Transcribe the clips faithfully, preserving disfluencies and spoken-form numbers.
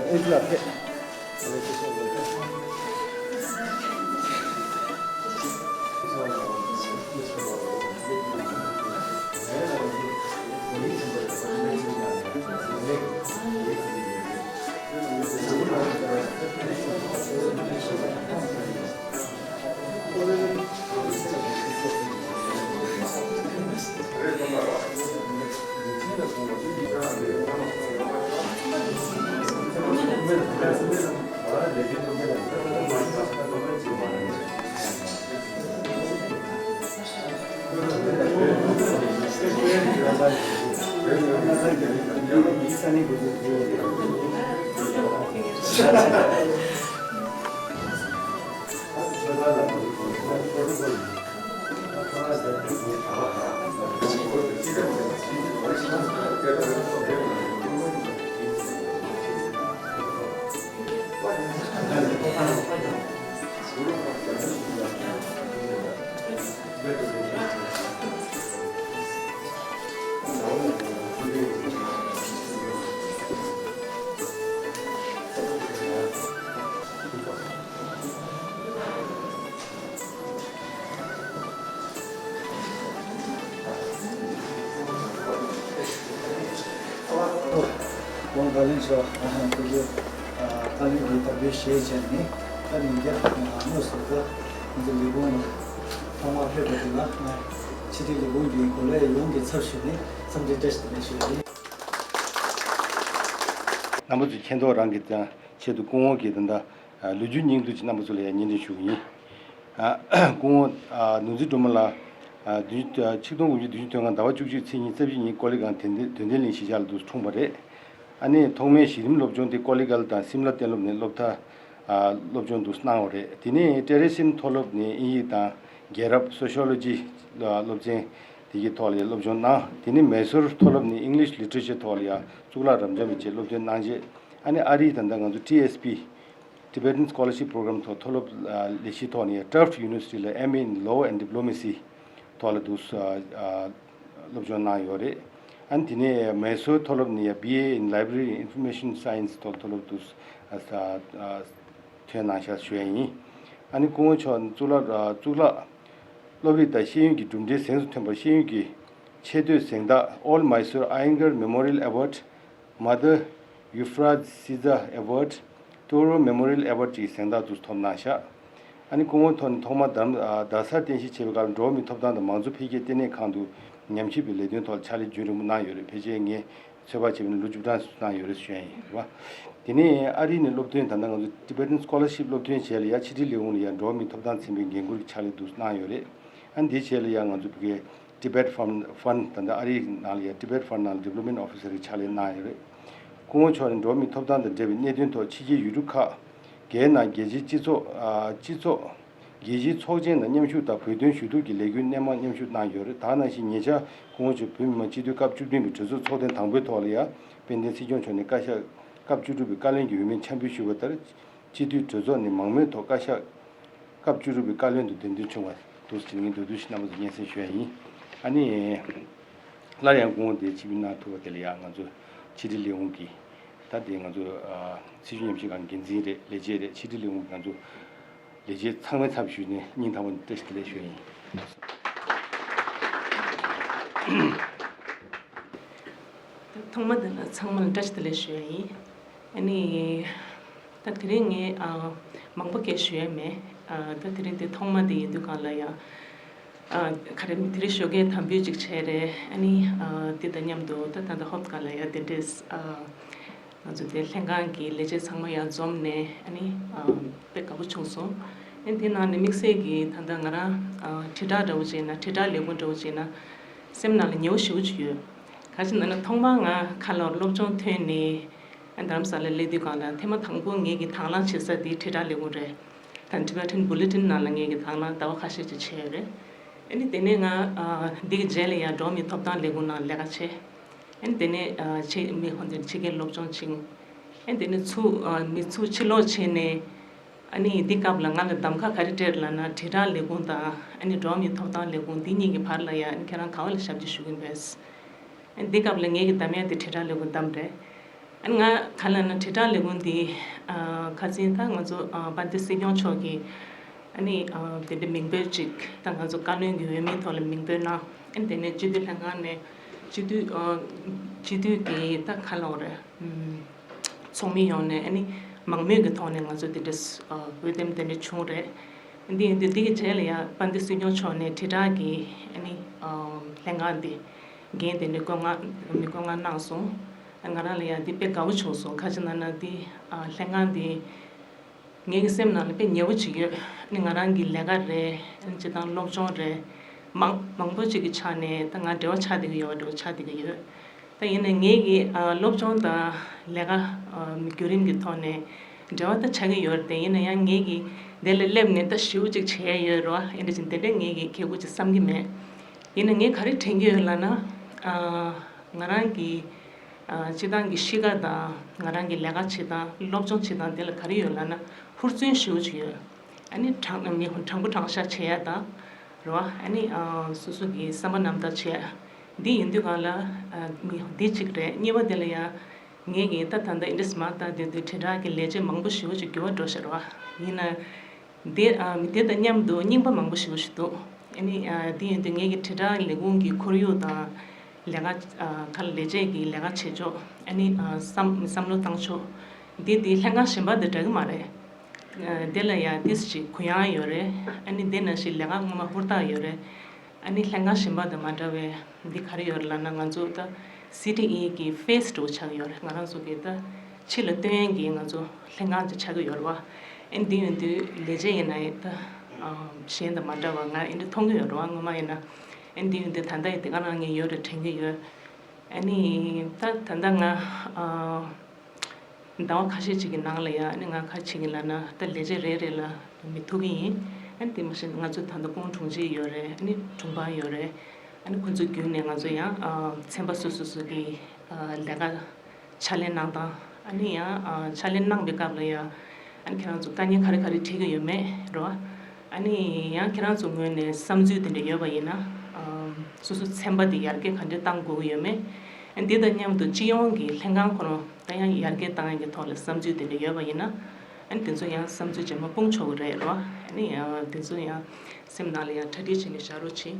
དབུ་འཛུགས་ལ་ཕེབས། ཝང་དགའ་ལེན་ཤོག་ཨ་ཧ། ཁོང་ཚོས་ཨ་དཀའ་ལས་ཀྱི་དར་སྤེལ་བྱས་བྱས་ནས། ད་ནི་རྒྱབ་དངོས་སུ་ད་ང་ཚོ་ལས་ཁུངས་ནང་ཐོག་མར་ཕེབས་པ་དེ་ལ་ང་ཕྱི་དྲིལ་ལས་ཁུངས་ཀྱི་འགོ་ལས་ཡོངས་ཀྱི་ཚབ་ཞུས་ནས་འཚམས་འདྲི་བཀྲ་ཤིས་བདེ་ལེགས་ཞུ་ཡ་ཡིན། རྣམ་པ་ཚོས་མཁྱེན་རྟོགས་རང་གི་ཆེད་དུ་སྐུ་ངོ་གིས་ད་ལྟ་ལོ་རྒྱུས་སྙིང་བསྡུས་ཀྱི་རྣམ་པ་ཚོ་ལ་ཡང་སྙན་སྒྲོན་ཞུ་གི་ཡིན། ཨ། སྐུ་ངོ་ཨ་ནོར་འཛིན་སྒྲོལ་མ་ལགས། ཨ་བདུན་ཨ་ཆིག་སྟོང་དགུ་བརྒྱ་བདུན་ཅུ་དོན་ལྔ་ཟླ་བ་བཅུ་གཅིག་ཚེས་ཉི་ཤུ་རྩ་བཞི་ཉིན་ཀོ་ལི་གྷལ་དོན་ལྡན་དོན་ལྡན་གླིང་གཞིས་ཆགས་ལ་འདུག་འཁྲུངས་པ་རེད། ཨ་ནི་ཐོག་མའི་གཞི་རིམ་སློབ་སྦྱོང་དེ་ཀོ་ལི་གྷལ་དང་སིམ་ལ་གཏན་སློབ་ནས་སློབ་མཐར་ཨ་སློབ་སྦྱོང་འདུག་གནང་བ་རེད། དེ་ནས་ཏྲེ་རེ་སིན་མཐོ་སློབ་ནས་དབྱིན་ཡིག་དང་རྒྱལ་རབས་སོ་ཤི་ཡོ་ལོ་ཇི་སློབ་ཚན་དེ་གའི་ཐོག་ལ་སློབ་སྦྱོང་གནང་། དེ་ནས་མེ་སོར་མཐོ་སློབ་ནས་ཨིང་ལིཤ་ལི་ཊི་རེ་ཅར་ཐོག་ལ་ཡང་གཙུག་ལག་རབ་འབྱམས་པའི་ཆེད་སློབ་སྟོན་གནང་རྗེས། ཨ་ནི་ཨ་རིའི་ད་ལྟ་ང་ཚོ་ཊི་ཨེས་པི། Tibetan Scholarship Program ཐོག་མཐོ་སློབ་ཨ་ལས་གཞིའི་ཐོག་ནས་Tufts University ལ་M A in Law and Diplomacy ཐོག་ལ་འདུག་ཨ་ཨ་སློབ་སྦྱོང་གནང་ཡོད་རེད། ཨ་ནི་དེ་ནས་མེ་སོར་མཐོ་སློབ་ནས་ཡ་B A in Library Information Science ཐོག་མཐོ་སློབ་འདུག་ཨ་ཨ་ཐོན་གནང་ཤག་ཞུ་ཡ་ཡིན། ཨ་ནི་སྐུ་ངོ་མཆོག་གཙུག་ལག་ཨ་གཙུག་ལག་སློབ་རིགས་དང་ཤེས་ཡོན་གྱི་གྲུབ་འབྲས་གཟེངས་སུ་ཐོན་པར་ཤེས་ཡོན་གྱི་ཆེ་བསྟོད་གཟེངས་རྟགས་All Mysore Iyengar Memorial Award, Mother Euphrasia Award, Toro Memorial Award བཅས་གཟེངས་རྟགས་དུ་ཐོབ་གནང་ཤག་ཨ་ནི་སྐུ་ངོ་ཐོག་ནས་ཐོག་མར་རྡ་རྡ་སར་རྟེན་གཞི་བྱས་པའི་སྐབས་འགྲོ་བ་མིའི་ཐོབ་ཐང་དང་མང་གཙོ་འཕེལ་རྒྱས་ལྟེ་གནས་ཁང་དུ་ཉམས་ཞིབ་པའི་ལས་དོན་ཐོག་ཕྱག་ལས་རྒྱུན་རིང་པོ་གནང་ཡོད་རེད། ཕལ་ཆེར་ངས་ཚོད་དཔག་བྱས་པ་ན་ལོ་བཅུ་གྲངས་སུ་གནང་ཡོད་རེད་ཞུ་ཡ་ཡིན་རེད་པ། དེ་ནས་ཨ་རི་ནས་སློབ་ཐོན། ད་ལྟ་ང་ཚོ་Tibetan Scholarship སློབ་ཐོན་བྱས་ལ་ཡ་ཕྱི་དྲིལ་ལས་ཁུངས་ལ་ཡ་འགྲོ་བ་མིའི་ཐོབ་ཐང་ཚན་པའི་འགན་འཁུར་གྱི་ཕྱག་ལས་དུ་གནང་ཡོད་རེད། ཨ་ནི་དེའི་རྗེས་ལ་ཡ་ང་ཚོ་བོད་Tibet Fund Fund ད་ལྟ་ཨ་རིའི་ནང་ལ་ཡ་Tibet Fund ནང་Development Officer གྱི་ཕྱག་ལས་གནང་ཡོད་རེད། སྐུ་ངོ་མཆོག་ནི་འགྲོ་བ་མིའི་ཐོབ་ཐང་དང་འབྲེལ་བའི་གནད་དོན་ཐོག་ཕྱི་རྒྱལ་ཡུལ་གྲུ་ཁག་བརྒྱད་ནང་རྒྱལ་སྤྱིའི་སྤྱི་ཚོགས་ཨ་སྤྱི་ཚོགས་རྒྱལ་སྤྱིའི་ཚོགས་ཆེན་ནང་མཉམ་ཞུགས་དང་བོད་དོན་ཞུ་གཏུག་གི་ལས་འགུལ་སྣེ་མང་མཉམ་ཞུགས་གནང་ཡོད་རེད། ད་ག་ནང་བཞིན་ཉེ་ཆར་སྐུ་ངོ་མཆོག་བོད་མི་མང་སྤྱི་འཐུས་སྐབས་བཅུ་བདུན་པའི་གྲོས་ཚོགས་ཚོགས་ཐེངས་དང་པོའི་ཐོག་ལ་ཡ་དཔལ་ལྡན་སྲིད་སྐྱོང་མཆོག་ནས་བཀའ་ཤག་སྐབས་བཅུ་དྲུག་པའི་བཀའ་བློན་གྱི་འོས་མིར་འཆམ་འབུལ་ཞུས་པ་ལྟར། སྤྱི་འཐུས་གྲོས་ཚོགས་ནས་མང་མོས་ཐོག་བཀའ་ཤག་སྐབས་བཅུ་དྲུག་པའི་བཀའ་བློན་དུ་འདེམས་ཐོན་བྱུང་བ་འདུག་ཟེར་ངས་མདོར་བསྡུས་ཤིག་རྣམ་པ་ཚོར་སྙན་སེང་ཞུ་ཡ་ཡིན། ཨ་ནི། སླར་ཡང་སྐུ་ངོ་དེ་ཆིབས་བསྒྱུར་གནང་ཐུབ་པ་དེ་ལ་ཡང་ང་ཚོ་ཕྱི་དྲིལ་ལས་ཁུངས་ཀྱི། ད་དེ་ང་ཚོ་ཨ་སྲིད་བྱུས་ཉམས་ཞིབ་ཁང་འགན་འཛིན་རེད། ལས་བྱེད་རེད། ཕྱི་དྲིལ་ལས་ཁུངས་ཀྱི་ང་ཚོ་ལས་བྱེད་ཚང་མའི་ཚབ་ཞུས་ནས་སྙིང་ཐག་པ་ནས་བཀྲ་ཤིས་བདེ་ལེགས་ཞུ་ཡ་ཡིན། ཐོག་མ་དེ་ལ་ཚང་མ་ལ་བཀྲ་ཤིས་བདེ་ལེགས་ཞུ་ཡ་ཡིན། ཨ་ནི། ད་དེ་རིང་ངས་ཨ་མང་པོ་སྐད་ཞུ་ཡ་མེད། ཨ་ད་དེ་རིང་དེ་ཐོག་མ་དེ་ཡིན་དུས་གང་ལ་ཡ། ཨ་ག་རེ་དེ་རིང་ཞོགས་ཀས་དམ་འབུལ་ཅིག་བྱས་རེད། ཨ་ནི་ཨ་དེ་དང་མཉམ་དུ་ད་ད་ལྟ་ཧོབ་གང་ལ་ཡ་དེ་འདྲས་ཨ་ང་ཚོ་དེ་ལྷན་ཁང་གི་ལས་བྱེད་ཚང་མ་ཡར་འཛོམས་ནས། ཨ་ནི་ཨ་དཔེ་དགའ་པོ་བྱུང་སོང་། ཨ་ནི་དེ་ནང་ནས་དམིགས་བསལ་གྱིས་ད་ལྟ་ང་རང་ཨ་དྲིལ་བསྒྲགས་འདྲ་བོ་བྱས་ན། དྲིལ་བསྒྲགས་ལས་ཁུངས་འདྲ་བོ་བྱས་ན་སེམས་ནང་ལ་ཉེ་བོ་ཞེ་པོ་ཅིག་ཡོད། ག་ཅི་ན་ན་ཐོག་མར་ང་ཁ་ལོར་སློབ་སྦྱོང་ཐོན་ནས། ཨ་རྡ་རམ་ས་ལ་སླེབས་དུས་སྒང་ལ་ཐེངས་མ་དང་པོ་ངེད་ཀྱི་དང་བླངས་བྱེད་ས་དེ་དྲིལ་བསྒྲགས་ལས་ཁུངས་རེད། ད་Tibetan Bulletin ནང་ལ་ངེད་ཀྱི་དང་བླངས་ཟླ་བ་ཁ་ཤས་ཅིག་བྱས་ཡོད་རེད། ཨ་ནི་དེ་ནས་ང་ཨ་འདི་གི་རྗེས་ལ་ཡང་འགྲོ་བ་མིའི་ཐོབ་ཐང་ལས་ཁུངས་ནང་ལས་ཀ་བྱས། ཨ་ནི་དེ་ནས་ཨ་ཕྱི་མི་ཧོན་དེ་ཕྱི་རྒྱལ་སློབ་སྦྱོང་ཕྱིན། ཨ་ནི་དེ་ནས་ཚུར་ཨ་མི་ཚུར་ཕྱིར་ལོག་བྱས་ནས། ཨ་ནི་འདི་སྐབས་ལ་ང་ལ་གདམ་ཁ་ག་རེ་སྤྲད་ལབ་ན། དྲིལ་བསྒྲགས་ལས་ཁུངས་དང་ཨ་ནི་འགྲོ་བ་མིའི་ཐོབ་ཐང་ལས་ཁུངས་འདི་གཉིས་ཀྱི་བར་ལ་ཡ། ཨ་ནི་ཁྱེད་རང་ག་བ་ལ་ཞབས་ཕྱི་ཞུ་གི་ཡིན་པས། ཨ་ནི་འདི་སྐབས་ལ་ངེད་ཀྱི་གདམ་ཡ་དེ་དྲིལ་བསྒྲགས་ལས་ཁུངས་གདམ་རེད། ཨ་ནི་ང་ག་ལ་ན་དྲིལ་བསྒྲགས་ལས་ཁུངས་འདི་ཨ་ཁ་སང་ད་ང་ཚོ་ཨ་དཔལ་ལྡན་སྲིད་སྐྱོང་མཆོག་གིས་ཨ་ནི་ཨ་དེ་འདྲའི་མིང་འབོད་ཅིག་ད་ང་ཚོ་བཀའ་བློན་གྱི་འོས་མིའི་ཐོག་ལ་མིང་འབོད་གནང་། ཨ་ནི་དེ་ནས་སྤྱི་འཐུས་ལྷན་ཁང་ནས་སྤྱི་འཐུས་ཨ་སྤྱི་འཐུས་ཀྱི་ད་ག་ལ་འོ་རེད། ཚོགས་མི་ཡོངས་ནས་ཨ་ནི་མང་མོས་ཀྱི་ཐོག་ནས་ང་ཚོ་དེ་འདྲ་འོས་འདེམས་དེ་འདྲ་བྱུང་རེད། འདི་ཡིན་དུས་འདི་གི་རྗེས་ལ་ཡང་དཔལ་ལྡན་སྲིད་སྐྱོང་མཆོག་ནས་དྲིལ་བསྒྲགས་ཀྱི་ཨ་ནི་ལྷན་ཁང་འདི་འགན་དེ་འདྲ་བསྐོ་མངགས་མི་བསྐོ་མངགས་གནང་སོང་། ང་རང་ལ་ཡང་འདི་དཔེ་དགའ་བོ་བྱུང་སོང་། ག་ཅི་ན་ན་འདི་ལྷན་ཁང་འདི་ངེད་ཀྱི་སེམས་ནང་ལ་དཔེ་ཉེ་བོ་ཅིག་ཡོད། ཨ་ནི་ང་རང་གི་ལས་ཀ་རེད། ཨ་ནི་སྤྱིར་བཏང་སློབ་སྦྱོང་རེད། མང་མང་པོ་ཅིག་གི་ཆ་ནས་ད་ང་འབྲེལ་བ་ཆགས་བསྡད་ཀྱི་ཡོད་པ་འདྲ་བོ་ཆགས་བསྡད་ཀྱི་ཡོད། ད་ཡིན་ན་ངེད་ཀྱི་ཨ་སློབ་སྦྱོང་དང་ལས་ཀ་ཨ་བརྒྱུད་རིམ་གྱི་ཐོག་ནས་འབྲེལ་བ་ད་ཆགས་ཀྱི་ཡོད་རེད་དེ། ཡིན་ན་ཡང་ངེད་ཀྱིས་དེ་ལ་སླེབས་ནས་ད་ཞེ་པོ་ཅིག་བྱས་ཡོད་རེད་བ། ཨེ་འདྲ་ཅིག་དེ་འདྲ་ངེད་ཀྱིས་ཁེ་གུ་ཅིག་བསམ་གྱི་མེད། ཡིན་ན་ངས་ག་རེ་དྲན་གྱི་ཡོད་ལབ་ན། ཨ་ང་རང་གི་ཨ་སྤྱིར་བཏང་གི་གཤིས་ཀ་དང་ང་རང་གི་ལས་ཀ་བྱེད་སྟངས་སློབ་སྦྱོང་བྱེད་སྟངས་དེ་ལ་ག་རེ་ཡོད་ལབ་ན་ཧུར་བརྩོན་ཞེ་པོ་ཅིག་ཡོད། ཨ་ནི་དྲང་མི་དྲང་པོ་དྲང་བཞག་བྱེད་ཡ་དང་། རེད་བ། ཨ་ནི་ཨ་སོ་སོ་གི་བསམ་པ་རྣམ་དག་བྱེད་ཡ། འདི་ཡིན་དུས་གང་ལ་ཨ་མི་འདི་གཅིག་རེད། གཉིས་པ་དེ་ལ་ཡང་ངས་ཀྱིས་ད་ད་ལྟ་ཨིན་ཌི་སི་མ་ད་དེ་དུས་དྲིལ་བསྒྲགས་ཀྱི་ལས་བྱེད་མང་པོ་ཞེ་པོ་ཅིག་འགྱུར་བ་འགྲོ་ཤག་རེད་བ། ཡིན་ན་དེ་ཨ་མི་དེ་དང་མཉམ་དུ་རྙིང་པ་མང་པོ་ཞེ་པོ་ཞིག་འདུག་ཨ་ནི་ཨ་འདི་ཡིན་དུས་ངས་ཀྱིས་དྲིལ་བསྒྲགས་ལས་ཁུངས་ཀྱི་ཁོར་ཡུག་དང་ལས་ཀ་ཨ་ཁ་ལས་བྱེད་ཀྱི་ལས་ཀ་བྱེད་ཕྱོགས། ཨ་ནི་ཨ་བསམ་བསམ་བློ་བཏང་ཕྱོགས་འདི་དེ་ལྷན་ཁང་གཞན་པ་དང་འདྲ་གི་མ་རེད། དེ་ལ་ཡང་ཏིས་ཅིག་གུ་ཡངས་ཡོད་རེད། ཨ་ནི་དེ་ནང་བཞིན་ལས་ཀ་སྔོན་མ་ཧུར་ཐག་ཡོད་རེད། ཨ་ནི་ལྷན་ཁང་གཞན་པ་དང་མ་འདྲ་བའི་འདི་ག་རེ་ཡོད་རེད་ལབ་ན། ང་ཚོ་ད་སི་ཊི་ཨི་གི་ཕེ་སི་འདྲ་བོ་ཆགས་ཀྱི་ཡོད་རེད། ང་རང་ཚོ་གི་ད་ཕྱི་ལ་སྟོན་ཡས་ཀྱི་ང་ཚོ་ལྷན་ཁང་ཅིག་ཆགས་ཀྱི་ཡོད་རེད་བ། ཨ་ནི་འདི་ཡོད་དུས་ལས་བྱེད་ཡིན་ན་ཡང་ད་གཞན་དང་མ་འདྲ་བ་ང་ཨེ་འདྲ་མཐོང་གི་ཡོད་རེད་བ། སྔོན་མ་ཡིན་ན། ཨ་ནི་འདི་ཡོད་དུས་ད་ལྟ་ཡི་དེ་ག་རང་ངས་ཡོད་རེད་དྲན་གྱི་ཡོད། ཨ་ནི་ད་ད་ལྟ་ང་ཟླ་བ་ཁ་ཤས་ཅིག་གི་ནང་ལ་ཡང་ཨ་ནི་ང་ག་རེ་བྱེད་ཀྱི་ལབ་ན། ད་ལས་བྱེད་རེ་རེ་ལ་མི་ཐུག་གི་ཡིན། ཨ་ནི་དེ་མ་ཟད་ང་ཚོ་ད་ལྟ་ཁོང་དྲུང་ཆེ་ཡོད་རེད། ཨ་ནི་དྲུང་འཕར་ཡོད་རེད། ཨ་ནི་ཁོང་ཚོ་བརྒྱུད་ནས་ང་ཚོ་ཡང་ཨ་ཚན་པ་སོ་སོ་སོ་གི་ཨ་ལས་ཀ་ཕྱག་ལས་གནང་སྟངས། ཨ་ནི་ཡང་ཨ་ཕྱག་ལས་གནང་བའི་སྐབས་ལ་ཡང་ཨ་ནི་ཁྱེད་རང་ཚོ་དཀའ་ངལ་ག་རེ་ག་རེ་འཕྲད་ཀྱི་ཡོད་མེད་རེད་བ། ཨ་ནི་ཡང་ཁྱེད་རང་ཚོ་ངོས་ནས་བསམ་ཚུལ་དེ་འདྲ་ཡོད་པ་ཡིན་ན། ཨ་སོ་སོ་ཚན་པ་དེ་ཡར་རྒྱས་ག་འདྲ་གཏང་དགོས་ཀྱི་ཡོད་མེད། ཨ་འདི་དང་མཉམ་དུ་སྤྱི་ཡོངས་ཀྱི་ལྷན་ཁང་ཁོ་རང་ད་ཡང་ཡར་རྒྱས་གཏང་ཡག་གི་ཐོག་ལ་བསམ་ཚུལ་དེ་འདྲ་ཡོད་པ་ཡིན་ན། ཨ་ནི་དེ་ཚོ་ཡང་བསམ་ཚུལ་རྗེས་མ་སྤུངས་ཆོག་གི་རེད་རོ། ཨ་ནི་ཡང་དེ་ཚོ་ཡང་སེམས་ནང་ལ་ཡང་གྲ་སྒྲིག་བྱས་ནས་བཞག་རོགས་བྱེད།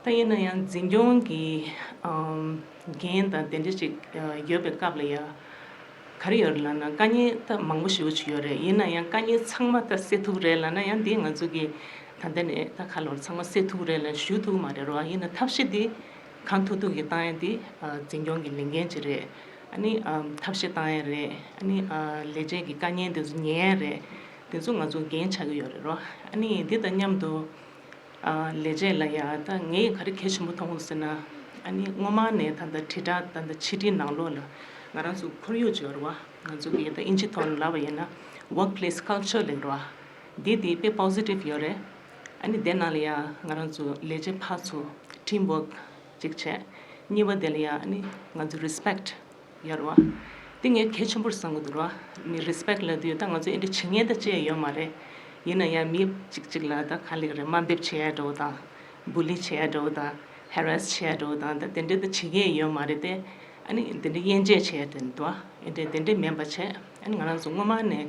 ད་ཡིན་ན་ཡང་འཛིན་སྐྱོང་གི་ཨམ་འགན་དང་དེ་འདྲ་ཅིག་ཡོད་པའི་སྐབས་ལ་ཡང་ག་རེ་ཡོད་རེད་ལབ་ན། དཀའ་ངལ་ད་མང་པོ་ཞེ་པོ་ཅིག་ཡོད་རེད། ཡིན་ན་ཡང་དཀའ་ངལ་ཚང་མ་ད་སེལ་ཐུབ་རེད་ལབ་ན་ཡང་འདི་ང་ཚོ་གི་ད་ལྟ་ནས་ད་ག་ལོར་ཚང་མ་སེལ་ཐུབ་རེད་ལབ་ཞུ་ཐུབ་མ་རེད་རོ། ཡིན་ན་ཐབས་ཤེས་འདི་གང་ཐུབ་ཐུབ་ཀྱིས་བཏང་ཡ་འདི་ཨ་འཛིན་སྐྱོང་གི་ལས་འགན་ཅིག་རེད། ཨ་ནི་ཨ་ཐབས་ཤེས་བཏང་ཡ་རེད། ཨ་ནི་ཨ་ལས་བྱེད་ཀྱི་དཀའ་ངལ་འདི་ཚོ་ཉན་ཡ་རེད། འདི་ཚོ་ང་ཚོ་འགན་ཆགས་ཀྱི་ཡོད་རེད་རོ། ཨ་ནི་འདི་དང་མཉམ་དུ་ཨ་ལས་བྱེད་ལ་ཡ་ད་ངས་ག་རེ་གལ་ཆེན་པོ་མཐོང་གི་ཟེར་ན། ཨ་ནི་སྔོན་མ་ནས་ད་ལྟ་དྲིལ་བསྒྲགས་ད་ལྟ་ཕྱི་དྲིལ་ནང་ལོགས་ལ་ང་རང་ཚོ་ཁོར་ཡུག་ཅིག་ཡོད་རེད་བ། ང་ཚོ་གི་ད་ཨིན་ཇི་ཐོག་ནས་ལབ་པ་ཡིན་ན་workplace culture ལབ་རེད་བ། འདི་དེ་དཔེ་པོ་སི་ཊིབ་ཡོད་རེད། ཨ་ནི་དེ་ནང་ལ་ཡ་ང་རང་ཚོ་ལས་བྱེད་ཕར་ཚུར་team work ཅིག་བྱས། གཉིས་པ་དེ་ལ་ཡ་ཨ་ནི་ང་ཚོ་respect ཡོད་རེད་བ། དེ་ངས་གལ་ཆེན་པོར་བསམ་གྱི་འདུག་ར། མི་respect ལབ་དུས་ད་ང་ཚོ་ཨེ་འདྲ་བྱེད་མཁན་ད་ཅིག་ཡོད་མ་རེད། ཡིན་ན་ཡང་མི་གཅིག་གཅིག་ལ་ད་ག་ལེགས་རེད། དམའ་འབེབས་བྱེད་ཡ་འདྲ་བོ་དང་། bully བྱེད་ཡ་འདྲ་བོ་དང་། harass བྱེད་ཡ་འདྲ་བོ་དང་། ད་དེ་འདྲ་ད་བྱེད་མཁན་ཡོད་མ་རེད་དེ། ཨ་ནི་དེ་འདྲ་དབྱེ་འབྱེད་བྱེད་ཡ་དེ་འདུག་ཨ། ཨེ་འདྲ་དེ་འདྲ་མིན་པ་བྱས། ཨ་ནི་ང་རང་ཚོ་སྔོན་མ་ནས་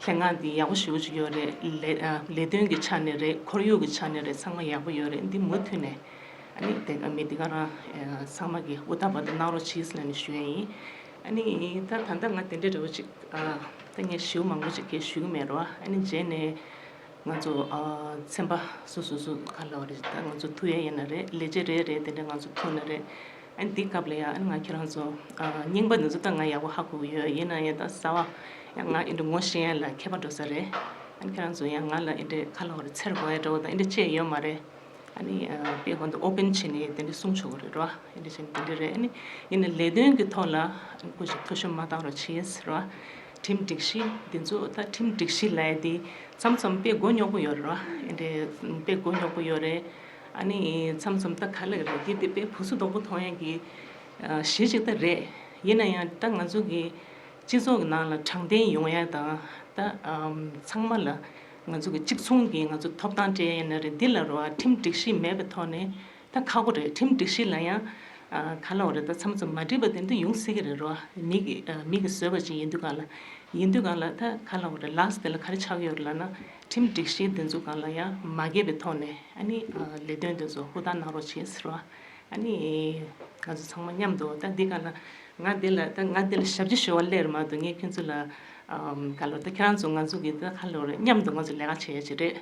ལྷན་ཁང་འདི་ཡག་པོ་ཞེ་པོ་ཅིག་ཡོད་རེད། ལས་ཨ་ལས་དོན་གྱི་ཆ་ནས་རེད། ཁོར་ཡུག་གི་ཆ་ནས་རེད། ཚང་མ་ཡག་པོ་ཡོད་རེད། འདི་མུ་མཐུད་ནས། ཨ་ནི་དེ་ག་མི་དེ་ག་རང་ཨ་ཚང་མ་གི་ཨུ་ཏ་བ་ད་གནང་རོགས་གྱིས་ལབ་ནས་ཞུ་ཡ་ཡིན། ཨ་ནི་ད་ད་ལྟ་ང་དེ་འདྲ་འདྲ་བོ་ཅིག་ཨ་ད་ངས་ཞུ་མང་པོ་ཅིག་གས་ཞུ་གི་མེད་རོ། ཨ་ནི་རྗེས་ནས་ང་ཚོ་ཨ་ཚན་པ་སོ་སོ་སོ་ག་ལ་བ་རེད། ད་ང་ཚོ་ཐུག་ཡ་ཡིན་ན་རེད། ལས་བྱེད་རེ་རེ་དེ་འདྲ་ང་ཚོ་ཐུག་ན་རེད། ཨ་ནི་འདི་སྐབས་ལ་ཡ་ཨ་ནི་ང་ཁྱེད་རང་ཚོ་ཨ་རྙིང་པ་འདི་ཚོ་ད་ང་ཡག་པོ་ཧ་གོ་གི་ཡོད། ཡིན་ན་ཡང་ད་གསར་བ་ཡང་ང་ཨེ་འདྲ་ངོ་ཤེས་ཡ་ལ་མཁས་པ་འགྲོ་ས་རེད། ཨ་ནི་ཁྱེད་རང་ཚོ་ཡང་ང་ལ་ཨེ་འདྲ་ག་ལ་བ་རེད། འཚེར་དགོས་ཡ་འདྲ་བོ་དང་ཨེ་འདྲ་ཅིག་ཡོད་མ་རེད། ཨ་ནི་ཨ་དཔེ་ཧོན་དུ་ཨོ་པན་བྱས་ནས་དེ་འདྲ་གསུང་ཆོག་གི་རེད་རོ། ཨེ་འདྲ་བྱས་ནས་དེ་འདྲ་རེད། ཨ་ནི་ཡིན་ན་ལས་དོན་གྱི་ཐོག་ལ་ཨ་ནི་སྐུ་ཞབས་ཐུ་ཤོ་མ་བཏང་རོགས་བྱེད་ཟེར་རོ། ཁྲིམས་སྒྲིག་གཞི་འདི་ཚོ་ད་ཁྲིམས་སྒྲིག་གཞི་ལབ་ཡ་དེ་མཚམས་མཚམས་དཔེ་མགོ་རྙོག་པོ་ཡོད་རེད་རོ། ཨེ་འདྲ་དཔེ་མགོ་རྙོག་པོ་ཡོད་རེད། ཨ་ནི་མཚམས་མཚམས་ད་ག་ལ་རེད། འདི་དེ་དཔེ་བུ་སུ་དོག་པོ་མཐོང་ཡ་གི་ཨ་གཞི་ཅིག་ད་རེད། ཡིན་ན་ཡང་ད་ང་ཚོ་གི་སྤྱི་ཚོགས་ཀྱི་ནང་ལ་དྲང་བདེན་ཡོང་ཡ་དང་། ད་ཨམ་ཚང་མ་ལ་ང་ཚོ་གི་གཅིག་མཚུངས་ཀྱི་ང་ཚོ་ཐོབ་ཐང་སྤྲད་ཡ་ཡིན་ན་རེད། འདི་ལ་རོ་ཨ་ཁྲིམས་སྒྲིག་གཞི་མེད་པའི་ཐོག་ནས་ད་ཁག་པོ་རེད། ཁྲིམས་སྒྲིག་གཞི་ལ་ཡང་ ཨ་ག་ལབ་དགོས་རེད། ད་མཚམས་མཚམས་མ་འགྲིག་པ་དེ་འདྲ་ཡོང་སྲིད་ཀྱི་རེད་རོ། མི་གི་ཨ་མི་གི་བཟོས་པ་ཅིག་ཡིན་དུས་སྒང་ལ། ཡིན་དུས་སྒང་ལ་ད་ག་ལབ་དགོས་རེད། ལགས་སོ། དེ་ལ་ག་རེ་ཆགས་ཡོད་རེད་ལབ་ན། ཁྲིམས་སྒྲིག་གཞི་དེ་ཚོ་སྒང་ལ་ཡང་མ་འགལ་བའི་ཐོག་ནས་ཨ་ནི་ཨ་ལས་དོན་དེ་ཚོ་ཧུར་ཐག་གནང་རོགས་བྱེད་ཟེར་བ། ཨ་ནི་ང་ཚོ་ཚང་མ་མཉམ་དུ་ད་འདི་སྒང་ལ། ང་འདི་ལ་ད་ང་འདི་ལ་ཞབས་ཕྱི་ཞུ་བ་སླེབས་རེད་མ་གཏོགས། ངས་ཁྱོད་ཚོ་ལ་ཨམ་ག་ལབ་དགོས་རེད། ད་ཁྱེད་རང་ཚོ་ང་ཚོ་གི་ད་ག་ལབ་དགོས་རེད། མཉམ་དུ་ང་ཚོ་ལས་ཀ་བྱེད་ཡ་ཅིག་རེད།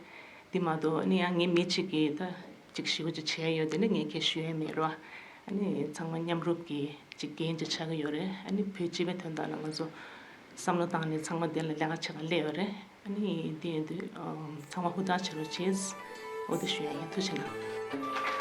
འདི་མ་གཏོགས་ཨ་ནི་ཡང་ངའི་མི་གཅིག་གིས་ད་ཅིག་ཞེ་པོ་ཅིག་བྱས་ཡོད་དེ་ནི་ངས་ཁས་ཞུ་ཡ་མེད་རོ། ཨ་ནི་ཚང་མ་མཉམ་རུབ་ཀྱི་ཅིག་འགན་ཅིག་ཆགས་ཀྱི་ཡོད་རེད། ཨ་ནི་བོད་སྤྱི་པའི་དོན་དག་ལ་ང་ཚོ་བསམ་བློ་བཏང་ནས་ཚང་མ་དེ་ལ་ལས་ཀ་བྱེད་ག་སླེབས་ཡོད་རེད། ཨ་ནི་དེ་ཡིན་དུས་ཨམ་ཚང་མ་ཧུར་ཐག་བྱེད་རོགས་བྱེད། འོ་དེ་ཞུ་ཡ་ཡིན། ཐུགས་རྗེ་གནང་།